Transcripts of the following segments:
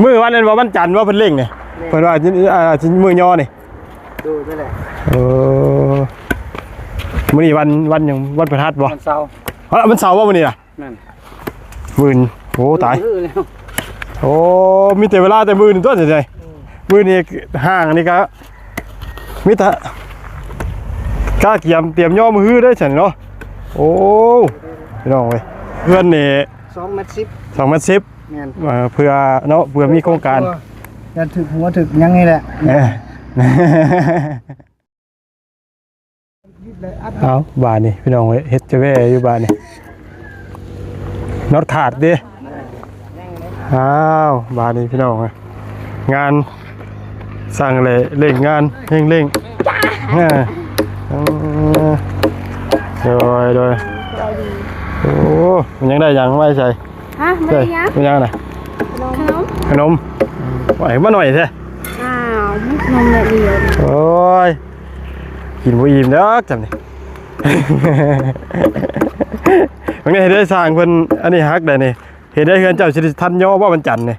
ມື້ວັນນັ້ນວ່າວັນຈັນວ່າເພິ່ນເລັ່ງນີ້ ແມ່ນ ເພິ່ນວ່າ ອ່າ ຊິມື້ຍໍນີ້ ໂດຍ ນັ້ນແຫຼະ ເອີ ມື້ນີ້ວັນ ວັນຫຍັງ? ວັນພະຫັດບໍ່? ວັນເສົາ ເອີ ວັນເສົາບໍ່ມື້ນີ້ນະ? ແມ່ນ ມື້ອື່ນ ໂອ້ ຕາຍ ມື້ອື່ນແລ້ວ ໂອ້ ມີແຕ່ເວລາແຕ່ມື້ອື່ນຕົວະ ອືມ ມື້ນີ້ຫ້າງນີ້ກະມີແຕ່ກະກຽມຕຽມຍໍມື້ຮືເດ້ຊັ້ນເນາະ ໂອ້ ພີ່ນ້ອງເອີຍ ເຮືອນນີ້ສອງແມັດສິບ ສອງແມັດສິບ ແມ່ນ ເອີ ເພື່ອເນາະ ເພື່ອມີໂຄງການ ຢ້ານຖືກຫົວຖືກຫຍັງນີ້ແຫຼະ ເອີ ເອົາ ບາດນີ້ພີ່ນ້ອງເອີຍ ເຮັດຈະແວ່ຢູ່ບາດນີ້ ນັອດຂາດເດ້ ອ້າວ ບາດນີ້ພີ່ນ້ອງເອີຍ ງານສ້າງແຫຼະເລັ່ງງານ ເຮ່ງເລັ່ງ ເອີ ເອີ ໂດຍ ໂດຍ ໂອ້ ມັນຍັງໄດ້ຫຍັງໄວ້ໃສ່? ຮະ ບໍ່ໄດ້ຫຍັງ ໄດ້ຫຍັງນະ? ຂະໜົມ ຂະໜົມ ໄວ້ມາໜ້ອຍແທ້ ອ້າວ ຂະໜົມໜ້ອຍດຽວ ໂອ້ຍ ກິນບໍ່ອີ່ມດອກຈຳນີ້ ບາງທີເຮັດໃຫ້ຊ່າງເພິ່ນ ອັນນີ້ຮັກໄດ໋ນີ້ ເຮັດໃຫ້ເຮືອນເຈົ້າຊິທັນຍໍບໍ່ວັນຈັນນີ້?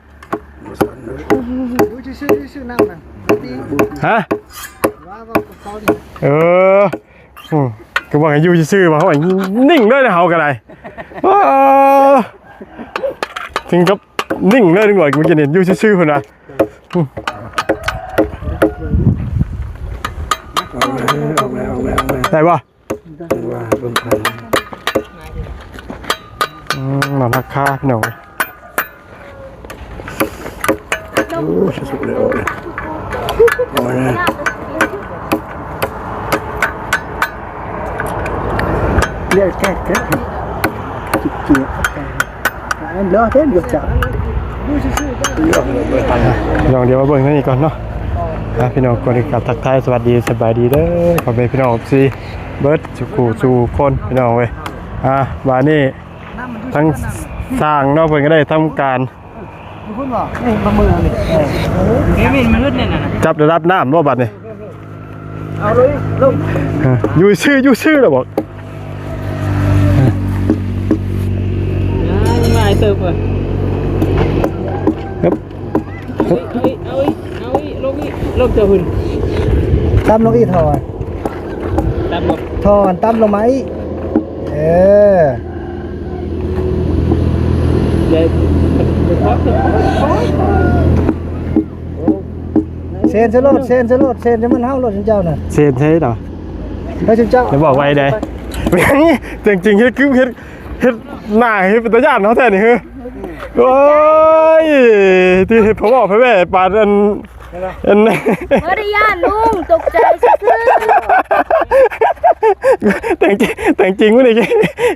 ຢູ່ຊື່ໆ ຢູ່ຊື່ໆ ນ້ຳນະ ຮະ? ວ່າ ວ່າກັບເຂົານີ້ ເອີ ອືມ ຄືວ່າຢູ່ຊື່ໆ ວ່າເຮົານິ່ງເລີຍນະ ເຮົາກໍໄດ້ ເອີ ເຖິງກັບນິ່ງເລີຍ ເມື່ອກີ້ນີ້ຢູ່ຊື່ໆ ພຸ້ນນະ ອືມ ອອກແລ້ວ ອອກແລ້ວ ອອກແລ້ວ ໄດ້ບໍ່? ວ່າເບິ່ງໄປ ອືມ ນອນຮັກຄາພີ່ນ້ອງ ໂອ້ ສຸກແລ້ວ ໂອ້ຍ ເລືອດແກ້ ເລືອດແກ້ ເລືອດເຕັມຢູ່ຈ້ະ ພີ່ນ້ອງ ດຽວມາເບິ່ງທາງນີ້ກ່ອນເນາະ ອ່າ ພີ່ນ້ອງ ກ່ອນອື່ນກໍທັກທາຍສະຫວັດດີ ສະບາຍດີເດີ ພໍ່ແມ່ພີ່ນ້ອງ ເອັຟຊີ ເບິດສູ່ຄູ່ສູ່ຄົນ ພີ່ນ້ອງເອີຍ ອ່າ ບາດນີ້ ທາງຊ່າງເນາະ ເພິ່ນກໍໄດ້ທຳການ ຢູ່ພຸ້ນບໍ່? ນີ້ ປາໝຶກນີ້ ເອີ ນີ້ ນີ້ ມັນລຶດນີ້ນະ ຈັບລະດັບນ້ຳບໍ່ບາດນີ້? ເອົາລົງ ລົງ ເອີ ຢູ່ຊື່ ຢູ່ຊື່ລະບອກ ອ່າ ຍັງຫຼາຍເຕີບເວີຍ ເອົາອີກ ເອົາອີກ ເອົາອີກ ເອົາອີກ ລົງອີກ ລົງເຈົ້າພຸ້ນ ຕ່ຳລົງອີກ ທໍ່ ຕ່ຳລົງ ທໍ່ ຕ່ຳລົງມາອີກ ເອີ ເຊນໃສ່ໂລດ ເຊນໃສ່ໂລດ ເຊນໃສ່ມັນເຮົາໂລດ ເຈົ້ານະ ເຊນໃສ່ດອກ ໄປເຈົ້າ ຢ່າບອກໄວໃດ ແມ່ນ ແຕ່ງຈິງເຮັດຄືເຮັດ ເຮັດໜ້າເຮັດເປັນຕາຢ້ານເຮົາແທ້ນີ້ເຮີ ໂອ້ຍ ທີ່ເຮັດພໍ່ເວົ້າແຜ່ໆ ປານອັນ ອັນ ບໍ່ໄດ້ຢ້ານລຸງ ຕົກໃຈຊື່ໆ ແຕ່ງຈິງ ແຕ່ງຈິງມື້ນີ້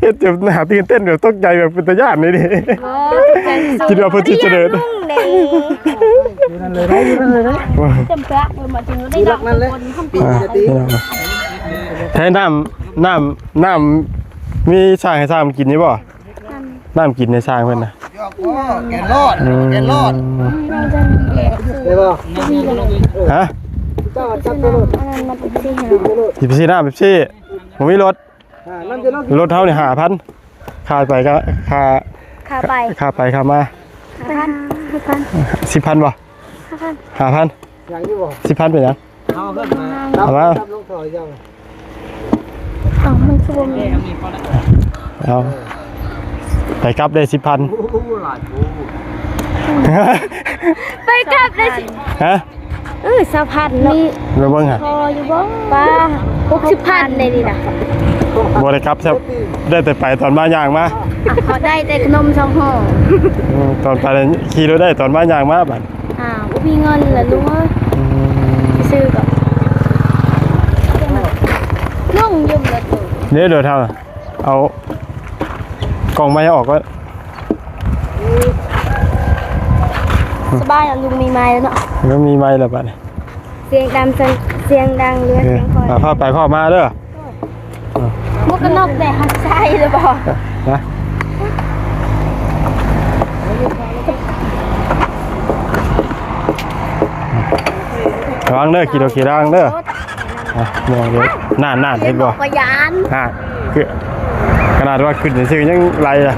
ເຮັດຈົນໜ້າຕື່ນເຕັ້ນ ແບບຕົກໃຈ ແບບເປັນຕາຢ້ານນີ້ເດ້ ອໍ ຕົກໃຈຊື່ໆ ຄິດວ່າເພິ່ນຊິຈະເດີນ ຢູ່ນັ້ນເລີຍ ຢູ່ນັ້ນເລີຍ ຈຳປະ ເພິ່ນມາເຖິງໄດ້ ຢູ່ຫຼັກນັ້ນເລີຍ ປີນີ້ ອ່າ ແທ້ ນ້ຳ ນ້ຳ ນ້ຳ ມີສ້າງໃຫ້ສ້າງກິນຢູ່ບໍ່? ນ້ຳກິນໃນຊ່າງເພິ່ນນະ ແກນລອດ ອືມ ແກນລອດ ໄດ້ບໍ່? ຮະ? ເຈົ້າຈັບໄປໂລດ ອັນນັ້ນມັນເປັບຊີ ເປັບຊີ ນ້ຳເປັບຊີ ບໍ່ມີລົດ ອ່າ ນ້ຳຢູ່ນອກ ລົດເຮົານີ້ຫ້າພັນ ຄ່າໄປກໍຄ່າ ຄ່າໄປ ຄ່າໄປຄ່າມາ ຫ້າພັນ ຫ້າພັນ ສິບພັນບໍ່? ຫ້າພັນ ຫ້າພັນ ຍັງຢູ່ບໍ່? ສິບພັນເປັນຫຍັງ? ເອົາມາ ເອົາມາ ເອົາ ມັນຄືບໍ່ມີ ເອົາ ໄປກັບໄດ້ສິບພັນ ໂອ້ໂຫ ຫຼາຍໂພດ ໄປກັບໄດ້ສິບ ຮະ? ເອີ ຊາວພັນເນາະ ນີ້ ລອງເບິ່ງຫາ ພໍຢູ່ບໍ່? ປ້າ ຫົກສິບພັນໄດ້ນີ້ນະ ບໍ່ໄດ້ກັບຊ້ຳ ໄດ້ແຕ່ໄປຕອນມາຍ່າງມາ ອ່ະ ຂໍໄດ້ແຕ່ຂະໜົມສອງຫໍ່ ອືມ ຕອນໄປຂີ່ລົດໄດ້ ຕອນມາຍ່າງມາບາດ ອ້າວ ບໍ່ມີເງິນລະລຸງເອີຍ ອືມ ຊື້ກໍ ລົງຢູ່ລະຕູ້ ເດ້ ໂດຍເທົ່າ ເອົາ ກ່ອງໄມ້ອອກກ່ອນ ສະບາຍແລ້ວ ລຸງມີໄມແລ້ວເນາະ ເອີ ມີໄມແລ້ວບາດນີ້ ສຽງດັງ ສຽງດັງເຫຼືອສຽງຂ້ອຍ ອ່າ ພາໄປພາມາເດີ ໝວກກັນນັອກແດ່ ຮັກໃສ່ຫຼືບໍ່? ນະ ລະວັງເດີ ຂີ່ລົດຂີ່ລາງເດີ ອ່ະ ມອງເດີ ນັ້ນໆ ເຫັນບໍ່? ບໍ່ຢ້ານ ຮະ ຄື ຂະໜາດວ່າຂຶ້ນຊື່ຍັງໄລ່ລະ ເ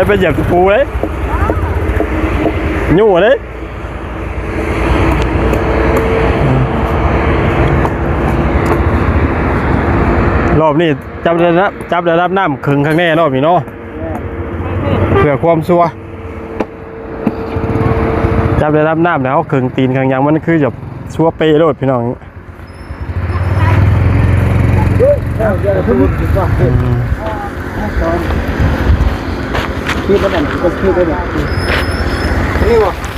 ໄປຢຽບຕະປູເດ້ ຍູ້ເດ້. ລອບນີ້ຈັບໄດ້ລະ ຈັບໄດ້ລະນ້ຳເຄິ່ງຂ້າງແນ່ລອບນີ້ເນາະ ເພື່ອຄວາມຊົວ. ຈັບໄດ້ລະນ້ຳແລ້ວເຄິ່ງຕີນຂ້າງຫຍັງ ມັນຄືຈະຊົວເປະໂລດພີ່ນ້ອງ.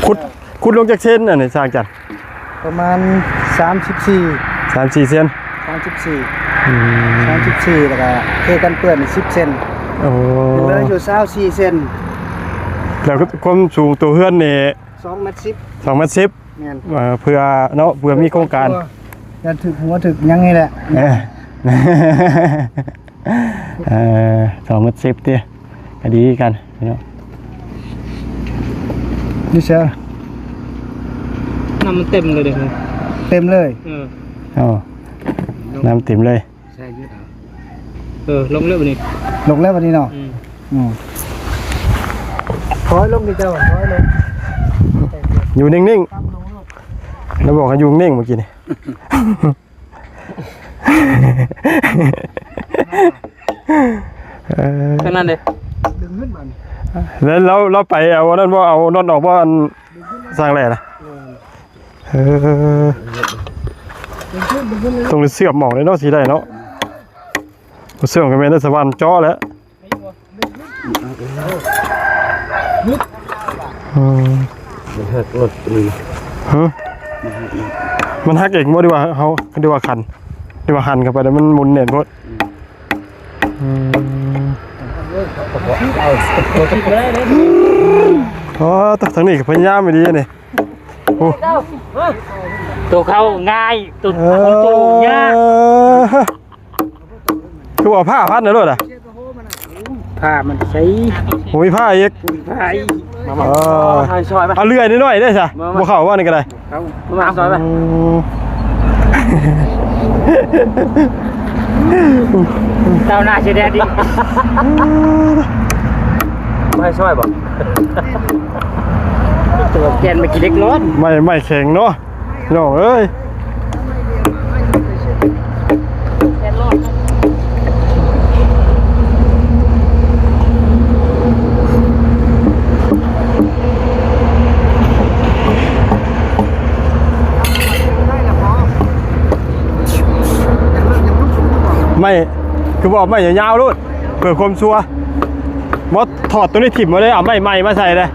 ຂຸດ ຂຸດລົງຈັກເຊັນອັນນີ້ຊ່າງຈັນ? ປະມານສາມສິບສີ່ ສາມສິບສີ່ເຊັນ ສາມສິບສີ່ ອືມ ສາມສິບສີ່ ແລ້ວກະເທກັນເປື້ອນສິບເຊັນ. ໂອ້ ເຫຼືອຢູ່ຊາວສີ່ເຊັນ. ແລ້ວຄວາມສູງຕົວເຮືອນນີ້ ສອງແມັດສິບ ສອງແມັດສິບ. ແມ່ນ ເອີ ເພື່ອເນາະ ເພື່ອມີໂຄງການ ຢ້ານຖືກຫົວຖືກຫຍັງນີ້ແຫຼະ. ເອີ ເອີ ສອງແມັດສິບຕິ ກະດີກັນເນາະ. ຢູ່ໃສ? ນ້ຳມັນເຕັມເລີຍເດ້ ເຕັມເລີຍ. ເອີ ເອົາ ນ້ຳເຕັມເລີຍ. ເອີ ລົງແລ້ວບັດນີ້ ລົງແລ້ວບັດນີ້ເນາະ. ອືມ ອືມ ຖອຍລົງນີ້ເຈົ້າ ຖອຍລົງ ຢູ່ນິ່ງໆ ລາວບອກໃຫ້ຢູ່ນິ່ງໆເມື່ອກີ້ນີ້. ເອີ ທາງນັ້ນເດ້ ດຶງຂຶ້ນມານີ້ ແລ້ວລາວ ລາວໄປເອົາອັນນັ້ນບໍ່ ເອົານັອດອອກບໍ່ ອັນສ້າງແລ່ນະ. ເອີ ຕ້ອງໄດ້ເຊື່ອມອອກເດ້ເນາະ ຊິໄດ້ເນາະ. ບໍ່ເຊື່ອມກໍແມ່ນໄດ້ສະຫວ່ານເຈາະແຫຼະ. ອືມ ມັນຫັກລົດນີ້ ຮະ ມັນຫັກເອງບໍ່ ຫຼືວ່າເຮົາ ຫຼືວ່າຄັນ ຫຼືວ່າຫັນເຂົ້າໄປແລ້ວມັນໝູນແໜ້ນໂພດ? ອືມ ອໍ ທາງນີ້ກໍພະຍາຍາມອີ່ຫຼີນີ້. ໂອ້ ໂຕເຂົ້າງ່າຍ ໂຕ ເອີ ໂຕຍາກ. ຄືວ່າຜ້າພັນນະໂລດອະ ຜ້າມັນໃສ ໂອ້ຍ ຜ້າອີກ ຜ້າອີກ. ມາ ມາ ເອີ ເອົາເລື່ອຍນ້ອຍໆເດ້ຊະ ມາ ມາ ບໍ່ເຂົ້າວ່ານີ້ກໍໄດ້. ເຂົ້າມາຊ່ອຍໄປ ອືມ ເຕົ້າໜ້າຊິແດດອີກ ບໍ່ໃຫ້ຊ່ອຍບໍ່? ຕົວແກ່ນໄປກິນເລັກນ້ອຍ ໄມ້ ໄມ້ແຂງເນາະ ພີ່ນ້ອງເອີຍ. ໄມ້ ຄືບໍ່ເອົາໄມ້ຍາວໆໂລດ ເພື່ອຄວາມຊົວ. ບໍ່ ຖອດໂຕນີ້ຖິ້ມເອົາເດ້ ເອົາໄມ້ໃໝ່ມາໃສ່ເດ້.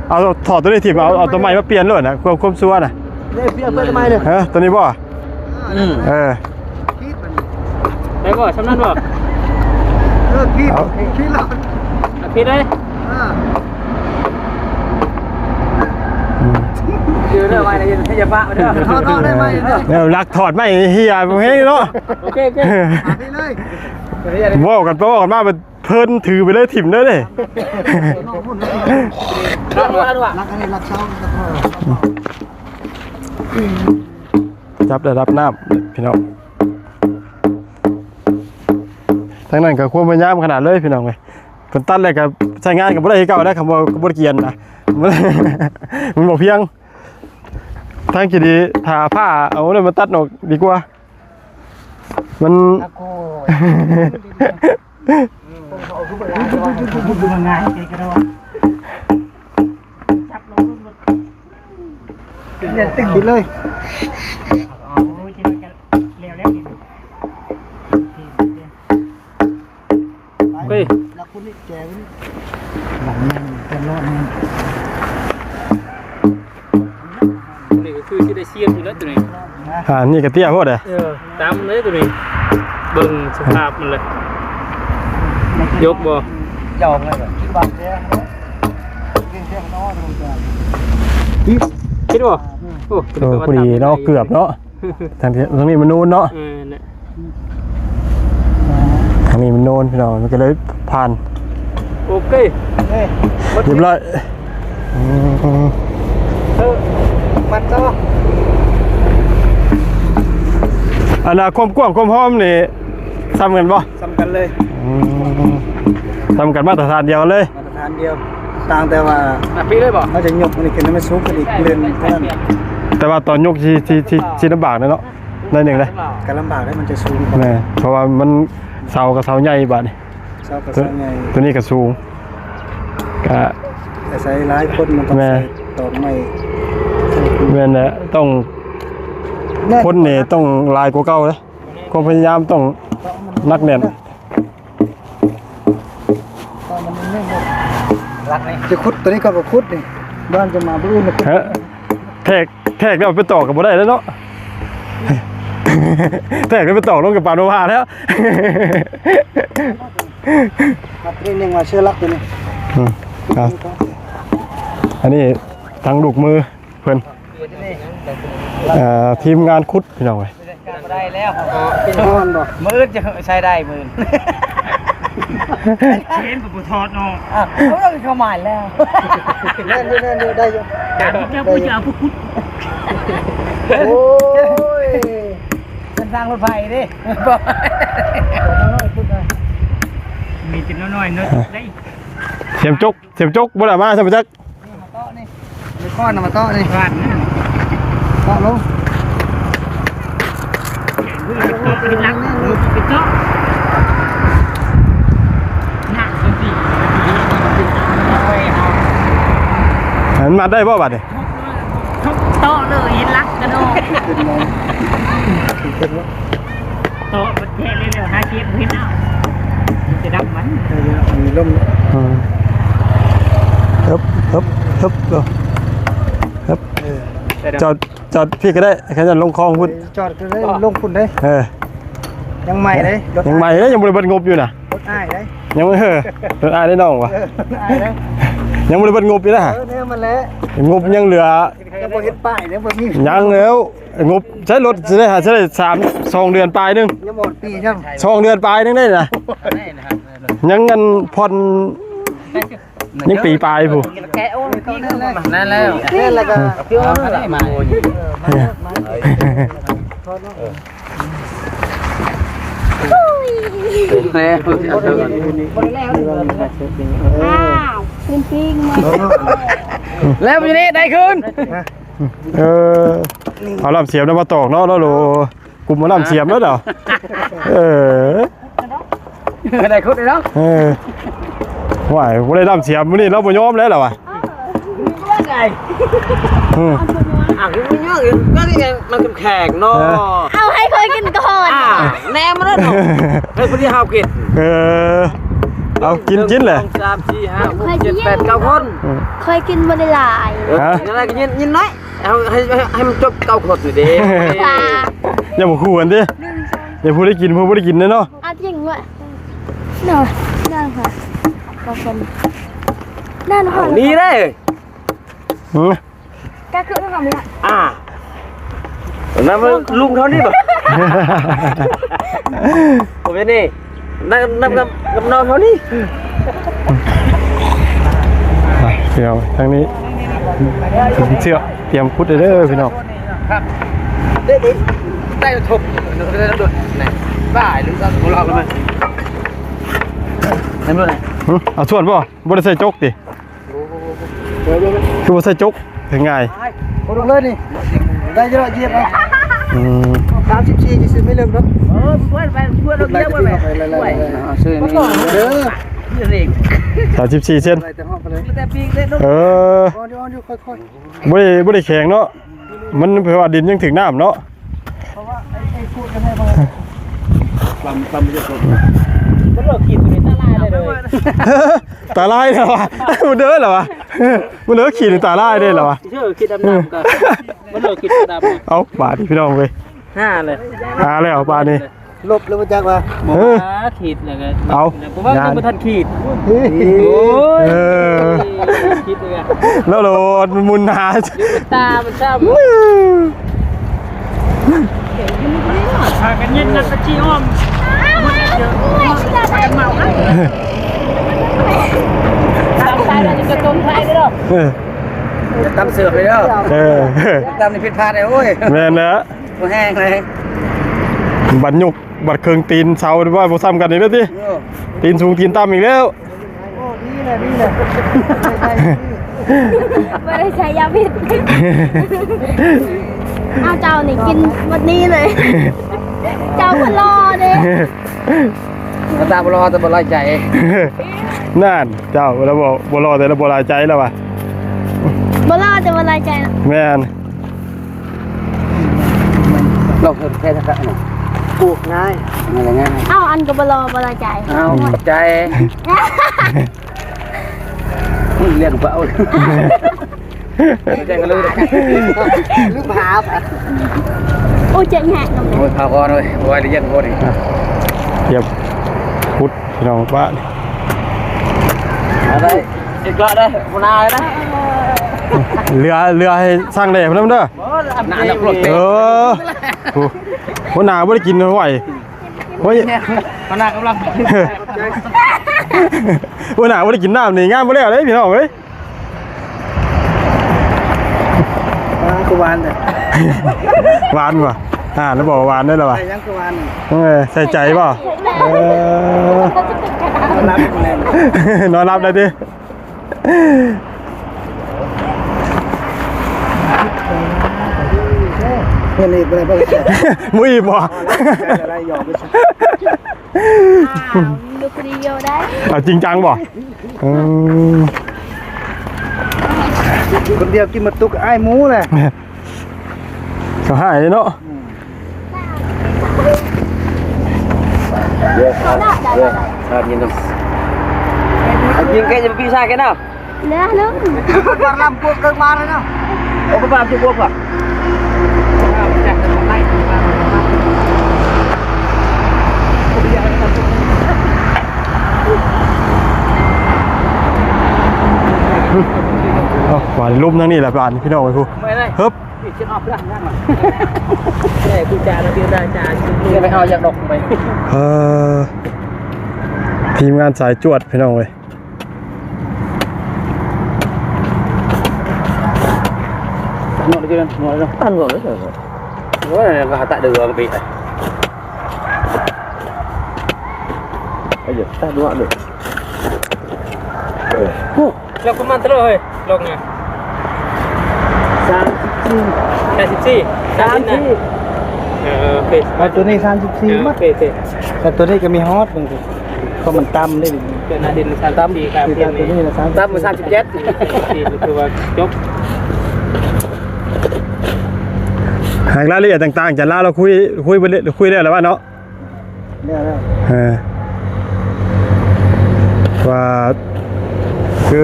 ເອົາ ຖອດໂຕນີ້ຖິ້ມ ເອົາ ເອົາໂຕໃໝ່ມາປ່ຽນໂລດນະ ເພື່ອຄວາມຊົວນະ. ເດ້ ປ່ຽນເບິດໃໝ່ເລີຍ ເອີ ໂຕນີ້ບໍ່? ອືມ ເອີ ໄດ້ບໍ່? ຊ່ຳນັ້ນບໍ່? ເອີ ຜິດ ເອົາ ຜິດແລ້ວ ຜິດເລີຍ. ເອີ ອືມ ຢູ່ເດີ ໄມ້ນະ ຢ່າປະເດີ ຖອດອອກໄດ້ໄມ້ເດີ. ແນວລັກຖອດໄມ້ເຫຍບໍ່ແຮງເນາະ. ໂອເຄ ໂອເຄ ເອົາໄປເລີຍ ເວົ້າກັນໄປເວົ້າກັນມາ ເພິ່ນຖືໄປເລີຍ ຖິ້ມເລີຍເດ້. ລັກອັນນີ້ລັກເສົາ ຈັບໄດ້ລະນ້ຳພີ່ນ້ອງ. ທາງນັ້ນກໍຄວາມພະຍາຍາມຂະໜາດເລີຍພີ່ນ້ອງເອີຍ. ເພິ່ນຕັດແລ້ວກໍໃຊ້ງານກໍບໍ່ໄດ້ຄືເກົ່ານະ ຄຳວ່າບໍ່ໄດ້ກຽນນະ ມັນບໍ່ພຽງ. ທາງທີ່ດີຖ້າຜ້າເອົານັ້ນມາຕັດອອກດີກວ່າ. ມັນ ເນຍ ຕຶງ ເລີຍ ເຮີ້ຍ ລັກຄຸນນີ້ແຈວນີ້ ຫຼັງນັ້ນເປັນໂລດນີ້ ນີ້ກໍຄືຊິໄດ້ຊຽນຢູ່ແລ້ວຕົວນີ້. ອ່າ ນີ້ກໍເຕ້ຍໂພດເດ້. ເອີ ຕາມເລີຍຕົວນີ້ ເບິ່ງສະພາບມັນເລີຍ ຍົກບໍ່? ຈອງເລີຍ ຄິດວ່າແທ້ ຄິດບໍ່? ໂອ້ ໂອ້ ພໍດີເນາະ ເກືອບເນາະ. ທາງທີ່ ທາງນີ້ມັນນູນເນາະ. ເອີ ນັ້ນແຫຼະ ທາງນີ້ມັນນູນພີ່ນ້ອງ ມັນກໍເລີຍຜ່ານ. ໂອເຄ ຮຽບຮ້ອຍ. ອືມ ເອີ ມັດຕໍ່. ອັນນ່າ ຄວາມກວ້າງຄວາມຫອມນີ້ສ່ຳກັນບໍ່? ສ່ຳກັນເລີຍ. ອືມ ສ່ຳກັນ ມາດຕະຖານດຽວກັນເລີຍ. ມາດຕະ ດຽວ ຕ່າງແຕ່ວ່າ ອ່ະ ປີເລີຍບໍ່? ເຮົາຈະຍົກອັນນີ້ຂຶ້ນໃຫ້ມັນສູງຂຶ້ນອີກເລື່ອນເທົ່ານັ້ນ. ແຕ່ວ່າຕອນຍົກຊິ ຊິ ຊິ ຊິລຳບາກແດ່ເນາະ ໜ້ອຍໜຶ່ງເດ້. ກໍລຳບາກເດ້ ມັນຈະສູງ. ແມ່ນ ເພາະວ່າມັນເສົາກໍເສົາໃຫຍ່ບາດນີ້. ເສົາກໍເສົາໃຫຍ່ ໂຕນີ້ກໍສູງ ກະອາໄສຫຼາຍຄົນ ມັນຕ້ອງ ແມ່ນ ໃສ່ຕອກໄມ້. ແມ່ນແຫຼະ ຕ້ອງ ຄົນນີ້ຕ້ອງຫຼາຍກວ່າເກົ່າເດ້ ຄວາມພະຍາຍາມຕ້ອງໜັກແໜ້ນ. ຈະຂຸດໂຕນີ້ກໍບໍ່ຂຸດນີ້ ບ້ານຈະມາມື້ອື່ນ. ເອີ ແທກ ແທກແລ້ວໄປຕອກກໍບໍ່ໄດ້ແລ້ວເນາະ ແທກແລ້ວໄປຕອກລົງກັບປານບໍ່ວ່າແລ້ວ. ມັດເລື່ອງວ່າເຊືອຫຼັກໂຕນີ້. ອືມ ອ່ະ ອັນນີ້ທາງລູກມືເພິ່ນ ເອີ ທີມງານຂຸດ ພີ່ນ້ອງເອີຍ. ບໍ່ໄດ້ແລ້ວ ອ່ອນບໍ່? ມື້ອື່ນຈະໃຊ້ໄດ້ມື້ອື່ນ. ເຫັນກໍບໍ່ຖອດເນາະ. ອ່ະ ເຂົາເຈົ້າເຂົ້າມາແລ້ວ. ແມ່ນຢູ່ ແມ່ນຢູ່ ໄດ້ຢູ່. ເຈົ້າບໍ່ຈະເອົາຜູ້ຂຸດ. ໂອ້ຍ ເປັນທາງລົດໄຟເດ້. ມີແຕ່ນ້ອຍໆເນາະ ໄດ້ ສຽມຈົກ ສຽມຈົກບໍ່ໄດ້ມາຊັ້ນບໍ່ຈັກ. ມາເຕາະນີ້ ມີກ້ອນນະ ມາເຕາະນີ້ ເຕາະລົງ ເຕາະເປັນຫຼັກ ເຕາະ ມັນມັດໄດ້ບໍ່ບາດນີ້? ເຕາະເລີຍ ເຫັນຫຼັກກະດອກ. ໂຕະມັນແທະເລີຍ ຫາເກັບເຫັນເອົາ ມັນຈະດັບມັນ. ເອີ ມີລົມ. ອືມ ເອີບ ເອີບ ເອີບ ເອີບ ເອີ ຈອດ ຈອດພີ້ກໍໄດ້ ຄັນຈະລົງຄອງພຸ້ນ ຈອດກໍໄດ້ ລົງພຸ້ນເດ້. ເອີ ຍັງໃໝ່ເດ້ ຍັງໃໝ່ເດ້ ຍັງບໍ່ໄດ້ເບິດງົບຢູ່ນະ. ລົດອ້າຍເດ້ ຍັງບໍ່ ເອີ ລົດອ້າຍໄດ້ນ້ອງວະ. ເອີ ອ້າຍເດ້ ຍັງບໍ່ໄດ້ເບິດງົບຢູ່ນະ. ເອີ ແນວມັນແຫຼະ ງົບຍັງເຫຼືອ ຍັງບໍ່ເຫັນປ້າຍເດ້ ບໍ່ມີ ຍັງແລ້ວ. ງົບໃຊ້ລົດຊິໄດ້ຫາ ຊິໄດ້ສາມ ສອງເດືອນປາຍໜຶ່ງ ຍັງບໍ່ປີຊ້ຳ ສອງເດືອນປາຍໜຶ່ງໄດ້ນະ ຍັງອັນຜ່ອນ ຍັງປີປາຍພຸ້ນ. ແກະໂອ້ຍ ນັ້ນແຫຼະ ແລ້ວກໍ ແລ້ວ ອ້າວ ປີ້ງໆ ມາ ແລ້ວຢູ່ນີ້ໄດ້ຄືນ. ເອີ ເອົາລຳສຽມນຳມາຕອກເນາະ ລາວໂລ ກຸ່ມເອົາລຳສຽມແລ້ວເນາະ. ເອີ ໄດ້ຂຸດເນາະ. ເອີ ຫວາຍ ບໍ່ໄດ້ລຳສຽມມື້ນີ້ ລາວບໍ່ຍອມແລ້ວລະວະ. ເອີ ອືມ ອ່ະ ມັນເຍອະຢູ່ ກໍນີ້ໄງ ມັນແຂງເນາະ. ເອີ ເອົາໃຫ້ຂ້ອຍກິນກ່ອນ ອ່າ ແນມມາເນາະ ໃຫ້ຜູ້ທີ່ເຮົາກິນ. ເອີ ເອົາກິນ ກິນແຫຼະ ສອງ ສາມ ສີ່ ຫ້າ ຫົກ ເຈັດ ແປດ ເກົ້າຄົນ. ອືມ ຂ້ອຍກິນບໍ່ໄດ້ຫຼາຍ. ເອີ ຮະ ຍັງໄດ້ກໍຍິນ ຍິນໜ້ອຍ. ເອົາໃຫ້ ໃຫ້ ໃຫ້ມັນຈົບເກົ້າຄົນນີ້ເດ້. ຢ່າມາຂູ່ກັນຕິ ຢ່າຜູ້ໄດ້ກິນ ຜູ້ບໍ່ໄດ້ກິນເດ້ເນາະ. ອາ ຈິງວະ ເນາະ ນັ້ນຄ່ະ ເກົ້າຄົນ ນັ້ນຄ່ະ ນີ້ເດ້. ຫື ກະຄືເຮົາມີ ອ່າ ນັ້ນມັນລຸງເຮົານີ້ບໍ່ ບໍ່ແມ່ນນີ້. ນັບ ນັບ ນັບ ນັບນ້ອງເຮົານີ້. ໄປ ພີ່ນ້ອງ ທາງນີ້ ເຊືອກ ຕຽມຂຸດເດີພີ່ນ້ອງ. ເດ້ ເດ້ ໄດ້ທົບ ໄດ້ໂດດ ໄດ້ ຫຼື ເອົາ ເອົາ ເອົາ ເອົາສ່ວນບໍ່? ບໍ່ໄດ້ໃສ່ຈົກຕິ? ຄືບໍ່ໃສ່ຈົກ ເຮັດງ່າຍ ບໍ່ລົງເລີຍນີ້ ໄດ້ຢູ່ດອກ ຢຽບເອົາ. ອືມ ສາມສິບສີ່ ຊິຊື້ໄມ້ເລິກເນາະ. ເອີ ເພິ່ນໄປ ເພິ່ນເອົາ ໄລ່ ຢຽບໄວ້ ໄປ ໄປ ໄປ ໄປ ເອົາຊື້ນີ້ເດີ ສາມສິບສີ່ເຊັນ ແຕ່ປີກເລັກເນາະ. ເອີ ອ່ອນຢູ່ ອ່ອນຢູ່ ຄ່ອຍໆ ບໍ່ໄດ້ ບໍ່ໄດ້ແຂງເນາະ ມັນ ເພາະວ່າດິນຍັງຖືກນ້ຳເນາະ. ຕາລາຍເລີຍວະ ບໍ່ເດີລະວະ ບໍ່ເດີລະວະ ບໍ່ເດີ ຂີ້ນີ້ຕາລາຍເລີຍລະວະ. ເອີ ຂີ້ດຳໆ ກໍບໍ່ເລີກ ຂີ້ດຳໆ. ເອົາບາດນີ້ພີ່ນ້ອງເວີຍ ຫາເລີຍ ຫາແລ້ວບາດນີ້. ລົບແລ້ວບໍ່ຈັກວ່າ ເອີ ອ່າ ຂີດແລ້ວກໍ ເອົາ ບໍ່ວ່າຍັງບໍ່ທັນຂີດ. ໂອ້ຍ ເອີ ຂີດເລີຍ ແລ້ວໂລດມັນໝຸນຫາ ຕາມັນຊ້ຳ ພາກັນເຢັນນັດຕະຈີອ້ອມ ພາກັນເມົານະ ຕຳໄທແລ້ວຈະຕົ້ມໄທເດີ. ເອີ ຈະຕຳເສືອໄປເດີ. ເອີ ຕຳນີ້ຜິດພາດເດ້ ໂອ້ຍ ແມ່ນແລ້ວ ບໍ່ແຮງເລີຍ ບັດຍົກ ບັດເຄິ່ງຕີນເສົາວ່າບໍ່ຊ້ຳກັນອີກແລ້ວຕິ. ເອີ ຕີນສູງຕີນຕ່ຳອີກແລ້ວ. ໂອ້ ດີ ນີ້ແຫຼະ ນີ້ແຫຼະ ບໍ່ໄດ້ໃຊ້ຢາພິດ. ອ້າວ ເຈົ້ານີ້ກິນໝົດນີ້ເລີຍ ເຈົ້າບໍ່ຫຼໍ່ເດ້. ໜ້າຕາບໍ່ຫຼໍ່ແຕ່ບໍ່ຫຼາຍໃຈ. ນັ້ນ ເຈົ້າລະບໍ່ ບໍ່ຫຼໍ່ແຕ່ລະບໍ່ຫຼາຍໃຈລະວ່າ. ບໍ່ຫຼໍ່ແຕ່ບໍ່ຫຼາຍໃຈເນາະ. ແມ່ນ. ລອງເຮັດແຄ່ນັ້ນກະ ປູກງ່າຍ ງ່າຍໆ. ເອົ້າ ອັນກໍບໍ່ຫຼໍ່ບໍ່ຫຼາຍໃຈ. ເອົ້າ ຂອບໃຈ. ເລື່ອງເບົາ ແຈ້ງກັນເລີຍ ລືມຫາ. ໂອ້ຍ ເຈັບແຮງ. ໂອ້ຍ ພາກ່ອນເວີຍ ບໍ່ໄດ້ຢ້ຽມບໍ່ນີ້. ຢາກຂຸດ ພີ່ນ້ອງບ້ານ. ເອົາໄດ້ ເກັບເກາະເດີ ຫົວໜ້າເລີຍນະ. ເຫຼືອ ເຫຼືອໃຫ້ຊ່າງແດ່ພຸ້ນນຳເດີ. ເອີ ໂອ້ ຫົວໜ້າບໍ່ໄດ້ກິນຫວຍ. ໂອ້ຍ ຫົວໜ້າກຳລັງ ຫົວໜ້າບໍ່ໄດ້ກິນນ້ຳນີ້ ງານບໍ່ແລ້ວເດ້ພີ່ນ້ອງເອີຍ. ອ່າ ຄືຫວານແທ້ ຫວານບໍ່? ອ່າ ລະບອກວ່າຫວານເດ້ລະວ່າ. ໃສ່ຫຍັງຄືຫວານ? ເອີ ໃສ່ໃຈບໍ່? ເອີ ນອນຫຼັບແລ້ວຕິ? ເພິ່ນອີກບໍ່ໄດ້ບໍ່ໄດ້ ບໍ່ອີກບໍ່? ໄດ້ ໄດ້ ຢອກໄປຊະ. ອ້າວ ຢູ່ຄົນດຽວໄດ້. ເອົາຈິງຈັງບໍ່? ເອີ ຄົນດຽວກິນໝົດຕຸກ ອາຍໝູແຫຼະ. ກໍຫາຍເນາະ. ອືມ ເດີ ເດີ ເດີ ກິນນຳ ກິນແກະ ຢ່າໄປປີຊາແກນຳ. ເດີ ເດີ ມາລຳພວກເກີງມາເລີຍເນາະ. ໂອ້ ປາມຈຸບວກວ່າ ເອົາ ວ່າລົມທາງນີ້ແຫຼະບາດນີ້ ພີ່ນ້ອງເອີຍ. ພຸ້ນ ເຮີບ ເອີ ທີມງານສາຍຈວດ ພີ່ນ້ອງເອີຍ. ເອີ ໂອ້ ແລ້ວປະມານເທົ່າໃດເຮີ້ຍ? ລົງນະ ສາມສິບສີ່ ສາມສິບສີ່ ສາມສິບ ເອີ ໂອເຄ ເອົາໂຕນີ້ ສາມສິບສີ່ ເອີ ມັດ ໂອເຄ ໂອເຄ ແຕ່ໂຕນີ້ກໍມີຮອດເບິ່ງ ເພາະມັນຕ່ຳເດ້ ໂຕໜ້າດິນ ສາມສິບສີ່ ຕຳ ໂຕນີ້ນະ ສາມສິບ ຕ່ຳ ສາມສິບເຈັດ ຖືວ່າຈົບ. ຫາກລາຍລະອຽດຕ່າງໆ ຈານລາວ ລາວຄຸຍ ຄຸຍໄປເລີຍ ຄຸຍແລ້ວລະວ່າເນາະ. ແລ້ວ ແລ້ວ ເອີ ວ່າຄື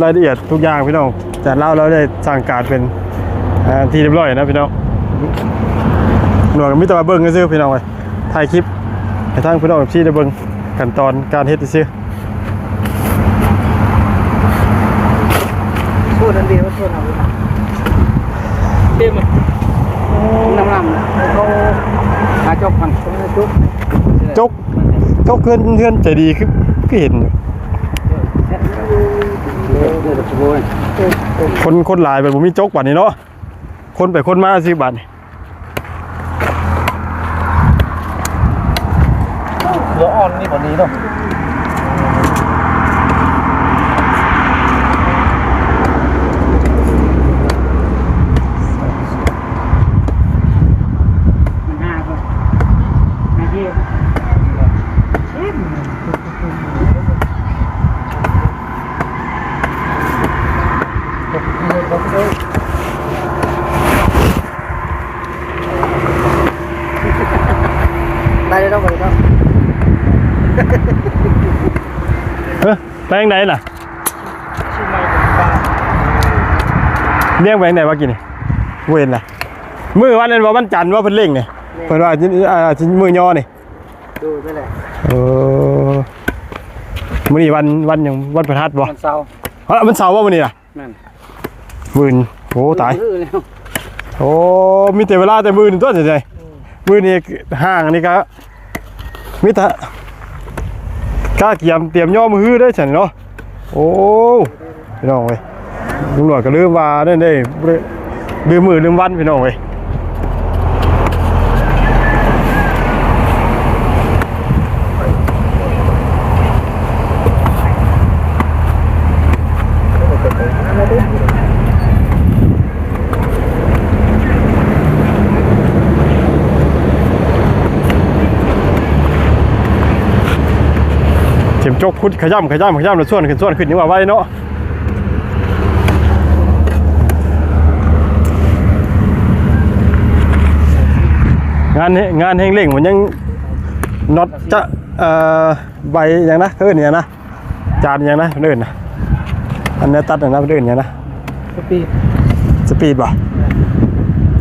ລາຍລະອຽດທຸກຢ່າງພີ່ນ້ອງ ຈານລາວ ລາວໄດ້ສັ່ງການເປັນ ເອີ ທີ່ຮຽບຮ້ອຍນະພີ່ນ້ອງ. ໜ່ວຍກໍມີແຕ່ວ່າເບິ່ງຊື່ໆ ພີ່ນ້ອງເອີຍ ຖ່າຍຄລິບໃຫ້ທາງພີ່ນ້ອງ ເອັຟຊີ ໄດ້ເບິ່ງຂັ້ນຕອນການເຮັດຊື່ໆ. ໂຊນນັ້ນເດ ໂຊນເຮົາ ເຕັມ ນ້ຳລຳ ເຂົາຫາຈົກມັນ ຈົກ ຈົກເຮືອນ ເຮືອນໃຈດີ ຄື ຄືເຫັນຢູ່ ຄົນ ຄົນຫຼາຍ ແບບບໍ່ມີຈົກບາດນີ້ເນາະ ຄົນໄປຄົນມາຊິບາດນີ້. ເສືອອ່ອນນີ້ບໍ່ໜີເນາະ. ໄປເລີຍເນາະ ໄປເລີຍເນາະ. ເອີ ໄປທາງໃດລະ? ລ້ຽງໄປທາງໃດວະກີ້ນີ້? ບໍ່ເຫັນລະ. ມື້ວັນນັ້ນບໍ່ ວັນຈັນບໍ່ ເພິ່ນເລັ່ງນີ້? ແມ່ນ ເພິ່ນວ່າ ອາ ຊິມື້ຍໍນີ້. ໂດຍ ແມ່ນແຫຼະ. ເອີ ມື້ນີ້ວັນ ວັນຫຍັງ? ວັນພະຫັດບໍ່? ວັນເສົາ. ເອີ ວັນເສົາບໍ່ມື້ນີ້ລະ? ແມ່ນ ມື້ອື່ນ. ໂອ້ ຕາຍ ມື້ອື່ນແລ້ວ. ໂອ້ ມີແຕ່ເວລາແຕ່ມື້ອື່ນຕົວະ ອືມ ມື້ນີ້ຫ້າງນີ້ກະມີແຕ່ກະກຽມຕຽມຍໍມື້ຮືເດ້ຊັ້ນເນາະ. ໂອ້ ພີ່ນ້ອງເອີຍ ລຸງໜວດກໍລືມວ່ານັ້ນເດ້ ລືມມື້ລືມວັນ ພີ່ນ້ອງເອີຍ. ຂຸດຂະຫຍ່ຳ ຂະຫຍ່ຳ ຂະຫຍ່ຳ ແລ້ວຊວນຂຶ້ນ ຊວນຂຶ້ນ ນີ້ວ່າໄວເນາະ. ງານ ງານແຮງເລັ່ງ ມັນຍັງ ນັອດຈະ ເອີ ໃບຫຍັງນະ ເອີ້ນຫຍັງນະ ຈານຫຍັງນະ ເອີ້ນນະ ອັນແນວຕັດນະ ເອີ້ນຫຍັງນະ? ສະປີດ ສະປີດບໍ່?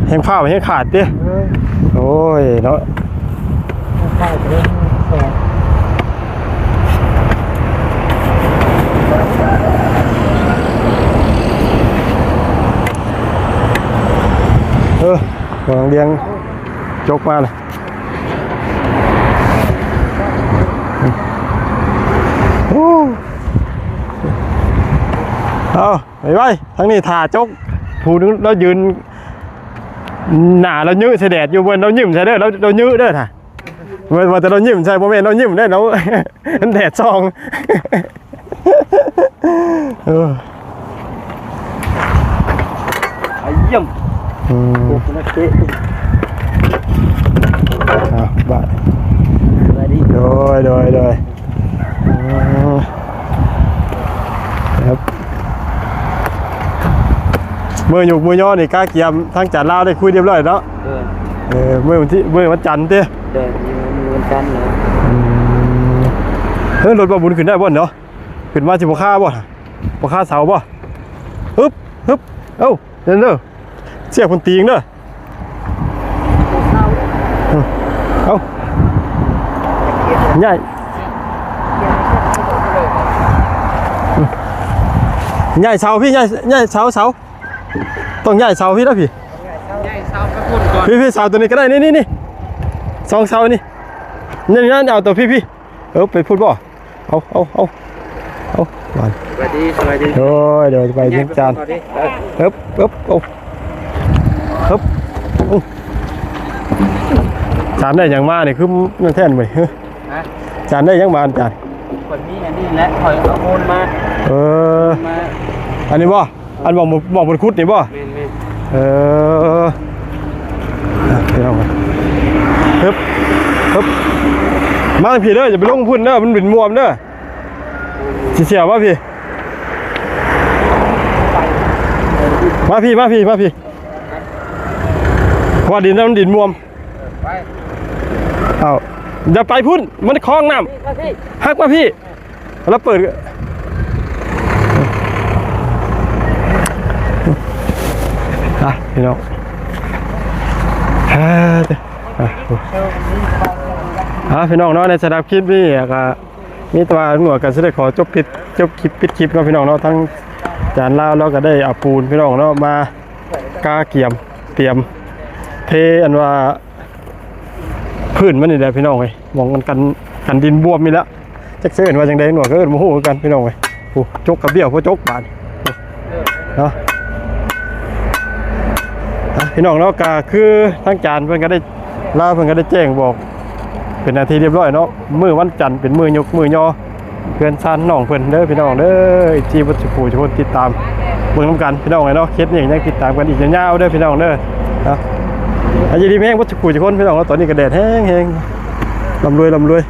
ແຮງພ້າວແຮງຂາດຕິ? ເອີ ໂອ້ຍເນາະ ແຮງພ້າວແຮງສອງ ເອີ ກຳລັງລຽງຈົກມາລະ ໂອ້ ເອົາ ໄວໆ ທາງນີ້ຖ້າຈົກ ຜູ້ໜຶ່ງລາວຢືນໜ້າລາວເຍີໃສ່ແດດຢູ່ ບໍ່ແມ່ນລາວຍິ້ມໃສ່ເດີ ລາວ ລາວເຍີເດີນະ ວ່າ ວ່າແຕ່ລາວຍິ້ມໃສ່ ບໍ່ແມ່ນລາວຍິ້ມເດ້ ລາວ ແດດສ່ອງ ເອີ ອາຢ້ຽມ ອືມ ໂອ້ ນັກເຕະ ອ່າ ບາດ ສະບາຍດີ ໂດຍ ໂດຍ ໂດຍ ອືມ ຄັບ ມື້ຍຸກມື້ຍໍນີ້ກະກຽມ ທາງຈານລາວໄດ້ຄຸຍຮຽບຮ້ອຍເນາະ ເອີ ເອີ ມື້ວັນທີ ມື້ວັນຈັນຕິ ເອີ ມື້ວັນຈັນເນາະ ອືມ ເຮີ້ຍ ລົດບ່າວບຸນຂຶ້ນໄດ້ບໍ່ເນາະ? ຂຶ້ນມາຊິບໍ່ຄາບໍ່? ບໍ່ຄາເສົາບໍ່? ຮຶບ ຮຶບ ເອົ້າ ເດີນເດີ ສຽກເພິ່ນຕີງເດີ ເອົ້າ ຍ້າຍ ຍ້າຍເສົາພີ່ ຍ້າຍ ຍ້າຍເສົາ ເສົາ ຕ້ອງຍ້າຍເສົາພີ່ລະພີ່ ຍ້າຍເສົາໄປພຸ້ນກ່ອນ ພີ່ ພີ່ ເສົາໂຕນີ້ກະໄດ້ ນີ້ ນີ້ ນີ້ ສອງເສົານີ້ ນີ້ ນີ້ ເອົາໂຕພີ່ ພີ່ ເອີ ໄປພຸ້ນບໍ່? ເອົາ ເອົາ ເອົາ ເອົາ ບາດ ສະບາຍດີ ສະບາຍດີ ໂດຍ ໂດຍ ສະບາຍດີ ຈານ ເອີບ ເອີບ ເອົາ ເອີບ ຈານໄດ້ຫຍັງມານີ້ ຄືນັ້ນແທ້ເວີຍ ຮະ ຈານໄດ້ຫຍັງມາ ຈານ? ຂ້ອຍມີອັນນີ້ແຫຼະ ຂ້ອຍເອົາໂອນມາ ເອີ ມາ ອັນນີ້ບໍ່? ອັນໝ່ອງ ໝ່ອງເພິ່ນຂຸດນີ້ບໍ່? ແມ່ນໆ ເອີ ອ່ະ ພີ່ນ້ອງ ຮຶບ ຮຶບ ມາທາງພີ້ເດີ ຢ່າໄປລົງພຸ້ນເດີ ມັນດິນມ່ວນເດີ ຊິສຽມາພີ້ ມາພີ້ ມາພີ້ ມາພີ້ ເພາະວ່າດິນນັ້ນມັນດິນມ່ວນ ໄປ ເອົ້າ ຢ່າໄປພຸ້ນ ມັນຄອງນ້ຳ ມາພີ້ ຮັກມາພີ້ ລະເປີດ ອ່ະ ພີ່ນ້ອງ ອ່າ ອ່ະ ພີ່ນ້ອງເນາະ ໃນສຳລັບຄລິບນີ້ກະມີແຕ່ວ່າໜວດກະຊິໄດ້ຂໍຈົບປິດ ຈົບຄລິບ ປິດຄລິບເນາະ ພີ່ນ້ອງເນາະ ທາງຈານລາວ ລາວກະໄດ້ເອົາປູນ ພີ່ນ້ອງເນາະ ມາກະກຽມ ຕຽມເທ ອັນວ່າ ພື້ນມັນນີ້ແຫຼະພີ່ນ້ອງເອີຍ ໝ່ອງມັນກັນ ກັນດິນບວມນີ້ແຫຼະ ຈັກຊິເອີ້ນວ່າຈັ່ງໃດ ໜວດກະເອີ້ນບໍ່ຮູ້ຄືກັນພີ່ນ້ອງເອີຍ ໂອ້ ຈົກກະບ້ຽວ ພໍຈົກບາດນີ້ເນາະ ອ່ະ ພີ່ນ້ອງເນາະ ກະຄືທາງຈານເພິ່ນກະໄດ້ ລາວເພິ່ນກະໄດ້ແຈ້ງບອກ ເປັນທີ່ຮຽບຮ້ອຍເນາະ ມື້ວັນຈັນເປັນມື້ຍົກມື້ຍໍ ເຮືອນຊານນ້ອງເພິ່ນເດີພີ່ນ້ອງເດີ ເອັຟຊີ ເບິດສູ່ຜູ້ທຸກຄົນຕິດຕາມເບິ່ງນຳກັນພີ່ນ້ອງເອີຍເນາະ ຄລິບນີ້ຍັງຕິດຕາມກັນອີກຍາວໆເດີພີ່ນ້ອງເດີເນາະ ໃຫ້ຢູ່ດີມີແຮງເບິດສູ່ຜູ້ທຸກຄົນພີ່ນ້ອງເນາະ ຕອນນີ້ກະແດດແຮງໆ ລ່ຳລວຍ ລ່ຳລວຍ.